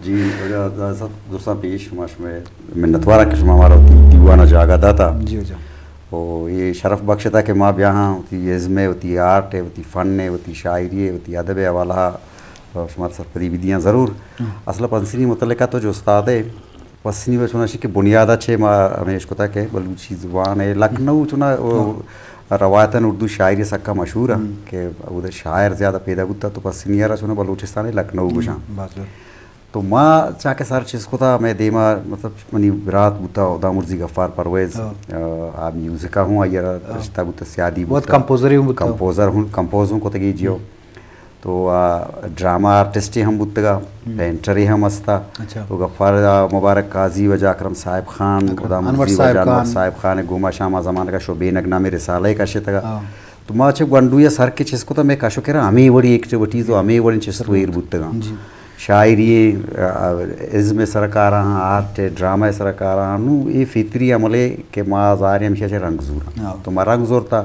جی، واجہ، سب درستاں پیش، ما شمئے منتوار آں کہ شما مارا وتی دیوان ءَ جاگہ داتا۔ جی واجہ۔ او اے شرف بخشتا کہ ما بیاہاں وتی ازم ءَ، وتی آرٹ ءَ، وتی فن ءَ، وتی شاعری ءَ، وتی ادب ءِ حوالہ ءَ شمارا سرپدی بدیاں ضرور۔ ہاں۔ اصل ءَ پسنی متعلقہ تو جو استاد ئے، پسنی ءَ چوناشی کہ بنیاد ءَ چہ ما ہمے اشکتا کہ بلوچی زبان ءَ لکھنؤ چونا، او، ہاں۔ روایتاً اردو شاعری سکا مشہور ءَ ہم۔ کہ اود ءَ شاعر زیادہ پیدا بوتا، تو پسنی ءَ را چونا بلوچستان ءِ لکھنؤ ہم، گوشاں۔ باز جوان۔ تو ما چاکہ سر چست کتا، مئے دیما مطلب منی برات بوتا، ہدامرزی غفار پرویز، ہاں۔ آ، آ میوزک ءَ ہوں آئی ءَ را ہاں۔ رشتہ بوتا، سیادی وت بوتا۔ کمپوزر ہی ہوں بوتا۔ کمپوزر ہوں، کمپوز ہوں کتگی جیو۔ ہم۔ تو آ ڈرامہ آرٹسٹ ہم بوتگا، ہم۔ پینٹر ہم استا۔ اچھا۔ تو غفار، آ، مبارک قاضی واجہ اکرم صاحب خان، اکرم۔ ہدامرزی انور صاحب واجہ انور خان۔ صاحب خان گوما شاما زمانگا شوبینگ نامیں رسالہ کشتگا۔ ہاں۔ تو ما چہ گونڈوی ءَ سر کہ چست کتا، مئے کش ءُ کرا ہمے وڑیں ایکٹیویٹیز ءُ ہمے وڑیں چست ءُ ایر بوتگاں۔ جی۔ شاعری، آ، ازم ءِ سرا کاراں، آرٹ ءِ، ڈرامہ ءِ سرا کاراں، نوں اے فطری عملے کہ ما زاریں ہمیشہ چہ رنگ زوراں۔ ہاں۔ تو ما رنگ زورتا۔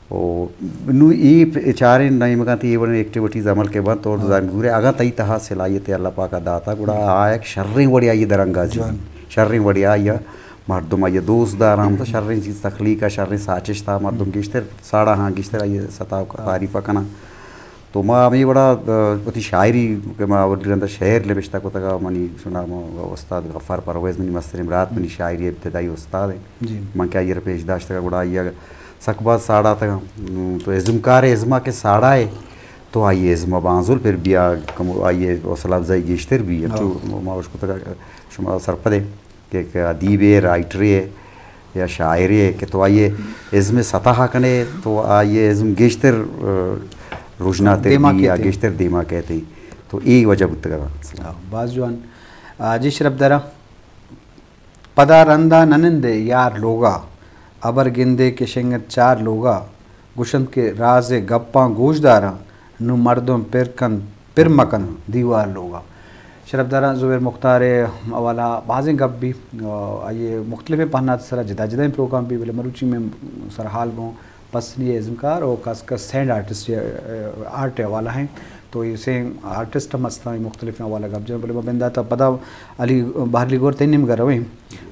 او نوں اے پ-، چاریں نیمگاں تئی اے وڑیں ایکٹیویٹیز عمل کہ بنت اور ہاں۔ رنگ زورے، اگاں تئی تہا صلاحیت اللہ پاک ءَ داتا، گڑا آ یک شریں وڑے آئی ءِ درنگازی۔ جوان۔ شریں وڑے آئی ءَ مردم آئی ءَ دوست داراں، مطلب شریں چیز تخلیق ءَ، شریں ساچشت ءَ مردم گیشتر ساڑاہاں، گیشتر آئی ءِ ستا ءُ تعریف ءَ کناں۔ تو ما ہمے وڑا، آ، وتی شاعری کہ ما اولی رندا شعر نبشتہ کتگ ءَ، منی چوناہا استاد غفار پرویز منی مستریں برات، منی شاعری ابتدائی استاد اِنت۔ جی۔ من کہ آئی ءَ را پیش داشتگ ءَ گڑا آئی ءَ سک باز ساڑاتگ ءَ۔ تو ازمکار ءِ ازم ءَ کہ ساڑائے تو آئی ءِ ازم ءَ بانزل پر بیا، کمو آئی ءِ حوصلہ افزائی گیشتر بی۔ ہاں۔ تو ما اشکتگ ءَ شما سرپد ئے کہ یک ادیبے، رائٹرے یا شاعرے کہ تو آئی ءِ ازم ءِ سطح ءَ کن ئے، تو آئی ءِ ازم گیشتر، آ، روژناتر دیما بی یا کیت۔ گیشتر دیما کیت۔ تو اے وجہ بوتگ ءَ۔ ہاں، باز جوان۔ آ، جی شرپ دارا، پدا رندا نہ نندے یار لوگا، ابر گندے کہ شنگت چار لوگا، گوشنت کہ راز ءِ گپاں گوش داراں، نوں مردم پر کنت، پر مہ کنت دیوار لوگا۔ شرپداراں زبیر مختار ءِ حوالہ ءَ بازیں گپ بی، آ، آئی ءِ مختلفیں پہنات ءِ سرا جدا جدائیں پروگرام بی، بلے مروچی مئے سرحال گوں پسنی ءِ ازمکار ءُ خاص کر سینڈ آرٹسٹ ءِ، آ، آرٹ ءِ حوالہ ءَ اِنت۔ تو اے سئیں آرٹسٹ ہم استاں، اے مختلفیں حوالہ ءَ گپ جناں، بلے ما بندات ءَ پدا علی بہرلی گور تئی نیمگ ءَ رویں۔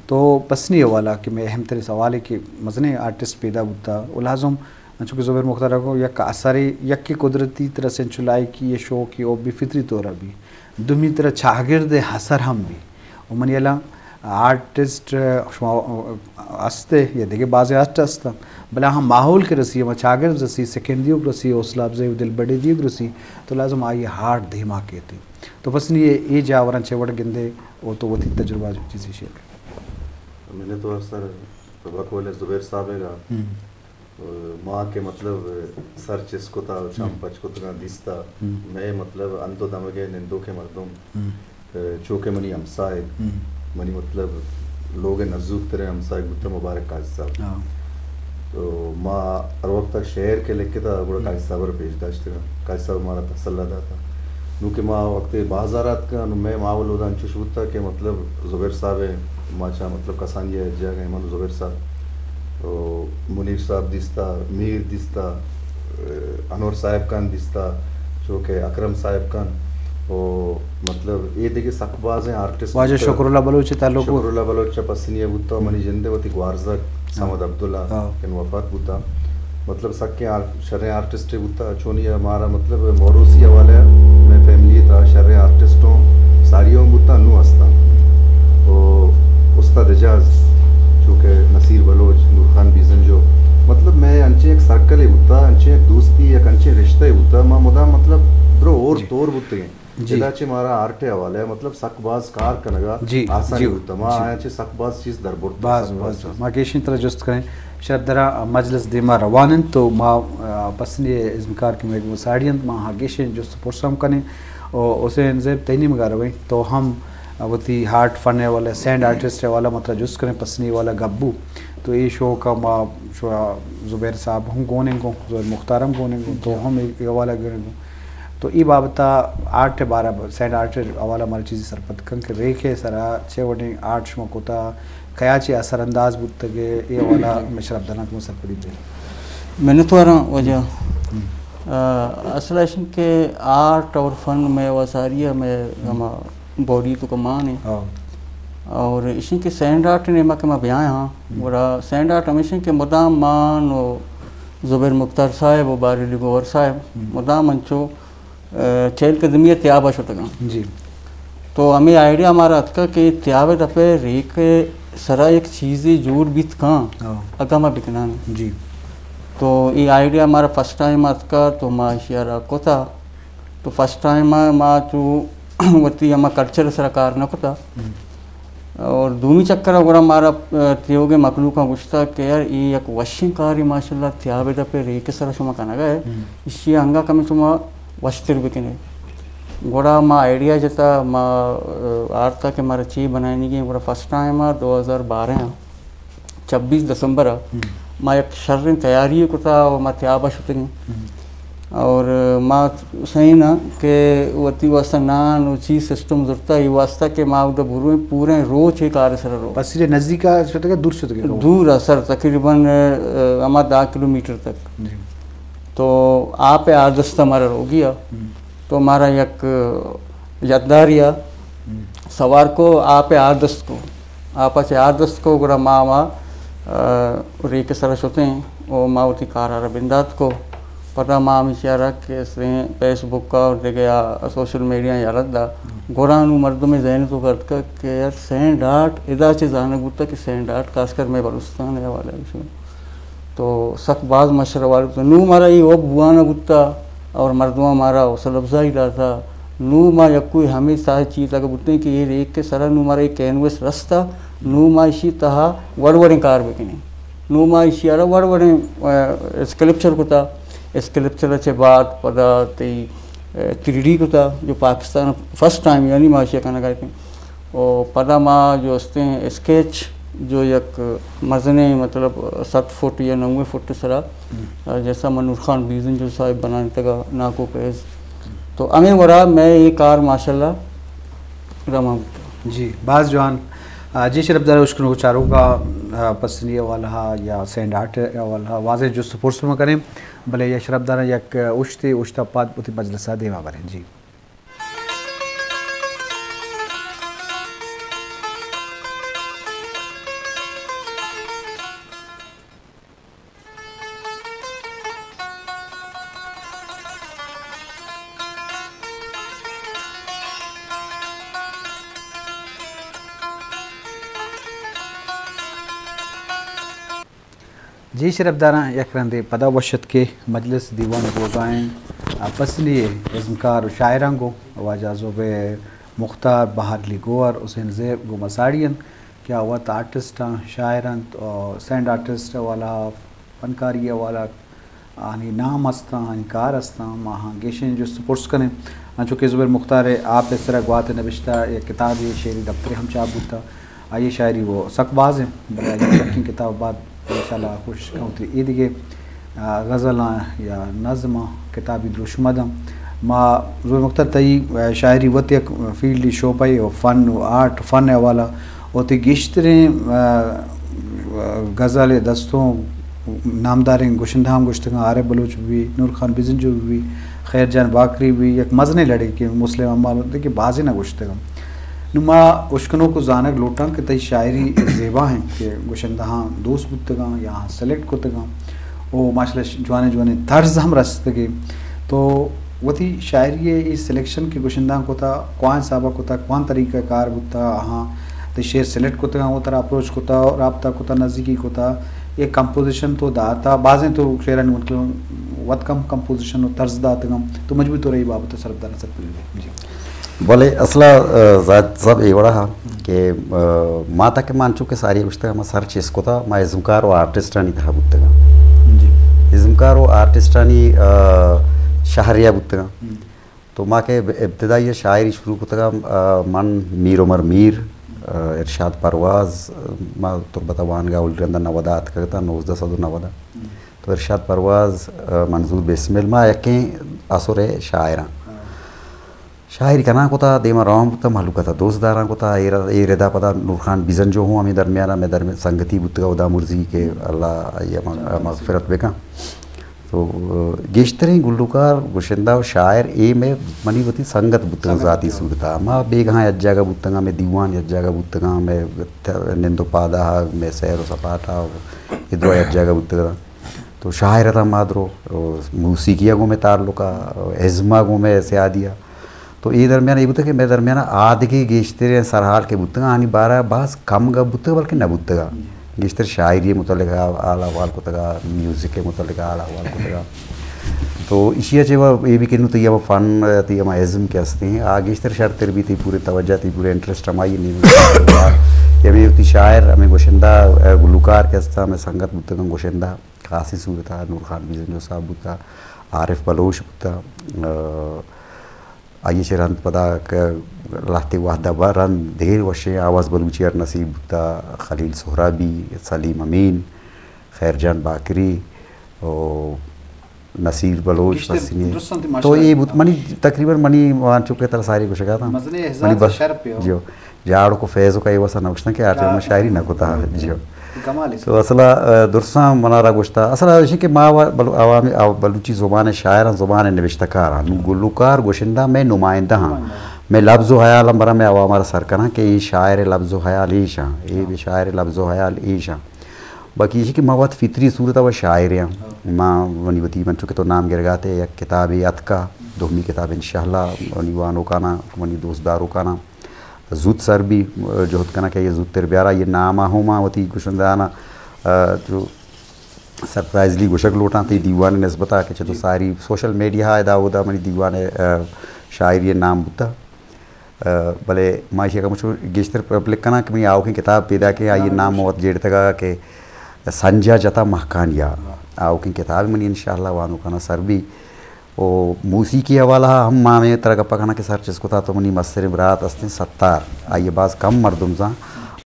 تو پسنی ءِ حوالہ کہ مئے اہم تریں سوالے کہ مزنیں آرٹسٹ پیدا بوتا، ءُ لازم انچو کہ زبیر مختار ءَ گو، یک اثرے، یکے قدرتی ترا سنچو لائکی ءُ شوقے ءُ بے فطری طور ءَ بی، دومی ترا چاگرد ءِ اثر ہم بی۔ ءُ منی ہیالا آرٹسٹ شما است ئے یا دگہ بازیں آرٹ است، بلے ہم ماحول کہ رسی، ہما چاگرد رسی، سکین دیوک رسی، حوصلہ افزائی ءُ دلبڈی دیوک رسی، تو لازم آئی ءِ آرٹ دیما کیت۔ تو پسنی ءِ اے جاوراں چے وڑ گندے ءُ تو وتی تجربہ چیزے شیئر کن۔ منتوار سر، تبک ولے زبیر صاحب ءَ گا۔ ہم۔ ما کہ مطلب سر چست کتا ءُ چم ہم۔ پچ کتگاں دیستا، ہم۔ مئے مطلب انت ءُ دمگ ءِ نندوکیں مردم، ہم۔ چو کہ منی ہمساہگ، ہم۔ منی مطلب لوگ ءِ نزوک تریں ہمساہگ بوتا مبارک قاضی صاحب۔ ہاں۔ تو ما ہر وقت شعر کہ لکھتا گڑا ہم۔ قاضی صاحب ءَ را پیش داشتگا، قاضی صاحب ءَ مارا تسلا داتا۔ نوں کہ ما وقت بازار ءَ اتکاں، نوں مئے ماحول اودا انچوش بوتا کہ مطلب زبیر صاحب ءَ ما چا مطلب کسانی ءَ جاگہ من زبیر صاحب، او منیر صاحب دیستا، میر دیستا، انور صاحب خان دیستا، چو کہ اکرم صاحب خان، او مطلب اے دگہ سک بازیں آرٹسٹ واجہ بوتا۔ شکر اللہ بلوچ ءِ تعلق بو۔ شکر اللہ بلوچ چہ پسنی ءَ بوتا، منی جند ءِ وتی گوارزگ صمد عبداللہ ہاں۔ کہ نوں وفات بوتا۔ مطلب سکیں آر-، شریں آرٹسٹے بوتا، چونی ءَ مارا مطلب موروثی حوالہ ءَ مئے فیملی ءِ تہا شریں آرٹسٹ اوں ساری اوں بوتا، نوں ہستاں۔ تو استاد اعجاز، چو کہ نصیر بلوچ، نور خان بیزنجو، مطلب مئے انچیں یک سرکلے بوتا، انچیں یک دوستی، یک انچیں رشتہ بوتا، ما مدام مطلب درو اور جی۔ تور بوتگیں۔ جی۔ ادا چہ مارا آرٹ ءِ حوالہ ءَ مطلب سک باز کار کنگ ءَ جی، آسانی جی، بوت۔ ما جی۔ آیاں چہ سک باز چیز در برت، باز، سک باز باز۔ چیز۔ ما گیشیں ترا جست کنیں۔ شرپ دراں مجلس دیما روان انت تو ما، آ، پسنی ءِ ازمکار کہ مئے گوں ساڑی انت، ما آہاں گیشیں جست ءُ پرس ہم کنیں۔ او حسین زیب تئی نیمگ ءَ رویں تو ہم، آ، وتی آرٹ فن ءِ حوالہ، سینڈ آرٹسٹ ءِ حوالہ ما ترا جست کنیں، پسنی ءِ حوالہ گپ بو۔ تو اے شوق ءَ ما شو-، زبیر صاحب ہم گون انت گوں، زبیر مختار ہم گون انت گوں، تو ہم اے، اے حوالہ گون انت گوں۔ تو اے بابت ءَ آرٹ ءِ بارہ ءَ، سینڈ آرٹ ءِ حوالہ ءَ مارا چیزے سرپد کن کہ ریک ءِ سرا چے وڑیں آرٹ شما کتا، کیا چے اثر انداز بوتگ، اے حوالہ ءَ مئے شرپداراں کمو سرپدی بدے۔ منتواراں واجہ۔ ہم۔ آ، اصل ایش انت کہ آرٹ اور فن مئے وساری ءَ مئے ہم۔ ہما باڈی تو کمان ہے۔ ہاں۔ اور اشیں کہ سینڈ آرٹ نیما کہ ما بیایا ہاں، ہم۔ گڑا سینڈ آرٹ ہمیشیں کہ مدام مان و زبیر مختار صاحب و بارلی گوہر صاحب ہم۔ مدام انچو، آ، چہل قدمی تیابا شتگاں۔ جی۔ تو ہمیں آئیڈیا ہمارا اتکا کہ تیاب دپے ریک سرا ایک چیزی جوڑ بیت کاں، ہاں۔ اگا ما بکنان۔ جی۔ تو یہ آئیڈیا ہمارا فرسٹ ٹائم اتکا تو ما اشیارا کتا۔ تو فرسٹ ٹائم ما، ما تو وتی ہما کلچر سرا کار نہ کتا۔ ہم۔ اور دومی چکر گڑا مارا، آ، تیوگے مخلوقاں گوشتا کہ یار، ای یک وشیں کاری ماشاءاللہ، تیاب دپے ریک سرا شما کنگا ہے، ہم۔ اشی انگا کمی شما وشتر بکنے۔ گڑا ما آئیڈیا جتا، ما، آ، آرتا کہ مارا چی بنائنی گے، گڑا فرسٹ ٹائم دو ہزار بارہ چبیس دسمبر ء ہم۔ ما یک شریں تیاری کتا و ما تیاب ء شتگیں۔ ہم۔ اور ما سہی نا کہ وتی واسطہ نان و چیز سسٹم زرتا، ای واسطہ کہ ما اودا برویں پوریں روچ ای کار سر رو۔ پسیرے نزدیک ء شتگ ء دور شتگ ء؟ دور ء سر تقریباً، ء، ہما دہ کلومیٹر تک۔ جی۔ تو آپ ء آ دست ء مارا روگی ء۔ ہم۔ تو مارا یک یادداری ء ہم۔ سوار کو، آپ ء آ دست کو۔ آپ ء چہ آ دست کو، گڑا ما ہما، آ، ریک ء سرا شتیں و ما وتی کار ء را بندات کو۔ پدا ما ہمیشی ء را کہ استیں فیس بک ء اور دگہ آ سوشل میڈیا ء یلہ دا۔ گڑا نوں مردم ء ذہن ء تو کرتکگ کہ یار سینڈ آرٹ ادا چہ زانگ بوتگ کہ سینڈ آرٹ خاص کر مئے بلوچستان ء حوالہ ء تو سک باز مشر وار بوتگ۔ نوں مارا اے حب بوانا بوتا اور مردماں مارا حوصلہ افزائی داتا۔ نوں ما یکوئی ہمے ساہ چیز لگا بوتیں کہ اے ریک ء سرا نوں مارا اے کینوس رستا، نوں ما اشی تہا وڑ وڑیں کار بکنیں۔ نوں ما اشی ء را وڑ وڑیں، آ، اسکلپچر کتا، اسکلپچر ء چہ بعد پدا تئی، آ، تھری ڈی کتا، جو پاکستان فرسٹ ٹائم یعنی ما اشی ء کنگا اتیں۔ و پدا ما جو استیں اسکیچ جو یک مزنیں مطلب ست فٹ یا نوے فٹ سرا، ہم۔ جیسا منور خان بیزنجو صاحب بنائینتگا ناکو پیز۔ تو ہمیں ورا میں یہ کار ماشاءاللہ رواں بوتا۔ جی، باز جوان۔ آ، جی شرپ دار اشکنوک چاروکا، آ، پسنی حوالہ یا سینڈ آرٹ حوالہ واضح جست پرس ما کریں، بلے یا شرپ دار یک اشتے، اشتا پاد وتی مجلسا دیما بریں۔ جی۔ جی شرپداراں، یک رندے پدا وش اتکے مجلس دیوان بوگائیں، آ، پسنی ازمکار و شاعراں گوں واجہ زبیر مختار، بہارلی گوہر، حسین زیب گوں مساڑی انت کہ آ وت آرٹسٹ آں، شاعر انت، آ، سینڈ آرٹسٹ والا، فنکاری والا آنی نام استاں، آنی کار استاں، ما آہاں گیشیں جست پرس کنیں۔ انچو کہ زبیر مختار ء آپ ء سرا گوات ء نبشتہ یک کتابے، شعری دپترے ہم چاپ بوتا۔ آئی ء شاعری وہ سک باز ہیں، بلے آئی ء یکیں کتاب بعد انشاءاللہ کوشش کنوں تئی اے دگہ، آ، غزلاں یا نظماں کتابی دروشم داں۔ ما زبیر مختار تئی، آ، شاعری وت یک فیلڈی شعبہ و فن و آرٹ، فن ء حوالہ و تئی گیشتریں، آ، غزل ء دستوں نامداریں گشندہاں گوشتگاں، عارف بلوچ بہ بی، نور خان بزنجو بہ بی، خیر جان باکری بہ بی، یک مزنیں لڑے کہ مسلم عمار دگہ بازیں نہ گوشتگاں۔ نوں ما اشکنوک و زانگ لوٹاں کہ تئی شاعری زیبا انت کہ گشندہاں دوست بوتگاں یا سلیکٹ کتگاں و ماشاءاللہ جوانیں جوانیں طرز ہم رستگے۔ تو وتی شاعری ء اے سلیکشن کہ گشندہاں کتا، کوان حسابا کتا، کوان طریقہ کار بوتا، آہاں تئی شعر سلیکٹ کتگاں، و ترا اپروچ کتا، رابطہ کتا، نزدیکی کتا، اے کمپوزیشن تو داتا، بازیں تو شعرانی مطلب وت کم کمپوزیشن و طرز داتگاں، تو مجبوری طور اے بابت سرپداراں سرپدی دے۔ جی۔ بلے اصلا، آ، زاہد صاحب اے وڑا ہا کہ، آ، ما تک ما انچو کہ ساری گوشتگ، ما سر چیز کتا، ما ازمکار و آرٹسٹانی تہا بوتگاں۔ جی۔ ازمکار و آرٹسٹانی، آ، شہریا بوتگاں۔ ہم۔ تو ما کہ اب-، ابتدائی شاعری شروع کتگا، آ، من میر عمر میر، آ، ارشاد پرواز، آ، ما تربت وانگا اولی رندا نودا اتکگتا، نوزدہ سد و نودا۔ ہم۔ تو ارشاد پرواز، آ، منظور بسمل، ما یکیں عصر شاعراں۔ ہاں۔ شاعری کنان کتا، دیما روان بوتا، مہلوکا تا دوست داران کتا۔ اے ر-، اے ردا پدا نور خان بیزنجو ہوں ہمیں درمیانا مئے درمیان سنگتی بوتگا، ہدا مرزی کہ اللہ آئی ء م-، مغفرت بکن۔ تو گیشتریں گلوکار، گشندہ و شاعر اے مئے، منی وتی سنگت بوتگاں ذاتی صورتا۔ ما بیگاہاں یک جاگہ بوتگاں، مئے دیوان یک جاگہ بوتگاں، مئے نند و پادہا، مئے سیر و سپاٹا و اے دوا یک جاگہ بوتگاں۔ تو شاعر اتاں ما درو، موسیقی ءَ گوں مئے تعلق ءَ، ازم ءَ گوں مئے سیادی ءَ۔ تو اے درمیان اے بوتگ کہ مئے درمیان آدگہ گیشتریں سرحال کہ بوتگاں، آنی بارہ ءَ باز کم گپ بوتگ، بلکہ نہ بوتگ ءَ۔ گیشتر شاعری ءِ متعلق حال احوال کتگ ءَ، میوزک ءِ متعلق حال احوال کتگ ءَ۔ تو ایشی ءَ چہ اے بھی کہ نوں تئی ہما فن، تئی ہما ازم کہ ہستیں، آ گیشتر شرتر بیت، تئی پورے توجہ، تئی پورے انٹرسٹ ہمائی نیمگ ءَ۔ ہمے وتی شاعر، ہمے گشندہ، گلوکار کہ ہستاں، ہمے سنگت بوتگاں گشندہ۔ خاصیں صورتا نور خان بیزنجو صاحب بوتا، عارف بلوچ بوتا، آ، آئی ءَ چہ رند پدا کہ لہتے وہدا با رند دگہ وشیں آواز بلوچی ءَ نصیب بوتا، خلیل سہرابی، سلیم امین، خیر جان باقری، او نصیر بلوچ، گیشتر پسنی۔ درستاں تئی تو ماشاءاللہ۔ اے بوت منی تقریباً منی وان چکے ترا ساری گوشگا تھا۔ مزنیں اعزاز منی و بس شرف ئے۔ جیو۔ جاڑوک و فیضوک ءَ اے واسطہ نہ گوشتاں کہ آ ٹائم ءَ شاعری نہ کتا۔ جیو۔ کمال ہے۔ تو اصلا، آ، درساں منا را گوشتا۔ اصلا ایشی کہ ما و بل-، عوامی، آ، بلوچی زبان ءِ شاعراں، زبان ءِ نبشتہ کاراں، نوں گلوکار، گشندہ مئے نمائندہ ہاں۔ نمائندہ۔ مئے لبز و حیال ہم برا مئے عوام را سر کناں کہ اے شاعر ءِ لبز و حیال ایشاں، اے ہاں۔ بے شاعر ءِ لبز و حیال ایشاں۔ باقی ایشی کہ ما وت فطری صورت ءَ و شاعر آں۔ ہاں۔ ما منی وتی من چونکہ تو نام گرگاتے یک کتابے اتکا، دومی کتاب انشاءاللہ منی وانوکاناں، منی دوست داروکاناں زوت سر بی، جہد کناں کہ آئی ءَ زوتر بیارا۔ آئی ءِ نام ءَ ہوں ما وتی گشندہاناں، آ، جو سرپرائزلی گوشگ لوٹاں تئی دیوان ءِ نسبت ءَ کہ چہ تو جی۔ ساری سوشل میڈیا ءَ ادا اودا منی دیوان ءِ، آ، شاعری ءِ نام بوتا۔ آ، بلے ما ایشی ءَ کمچو گیشتر پبلک کناں کہ منی آؤکیں کتاب پیداک ایں، آئی ءِ نام وت جیڑتگا کہ سنجا جتا مہکانیا۔ واہ۔ آؤکیں کتاب منی انشاءاللہ وانوکاناں سر بی۔ و موسیقی حوالہ ہم ما ہمے ترا گپا کناں کہ سر چست کتا تو منی مستریں برات ہستیں ستار، آئی ءَ باز کم مردم زان۔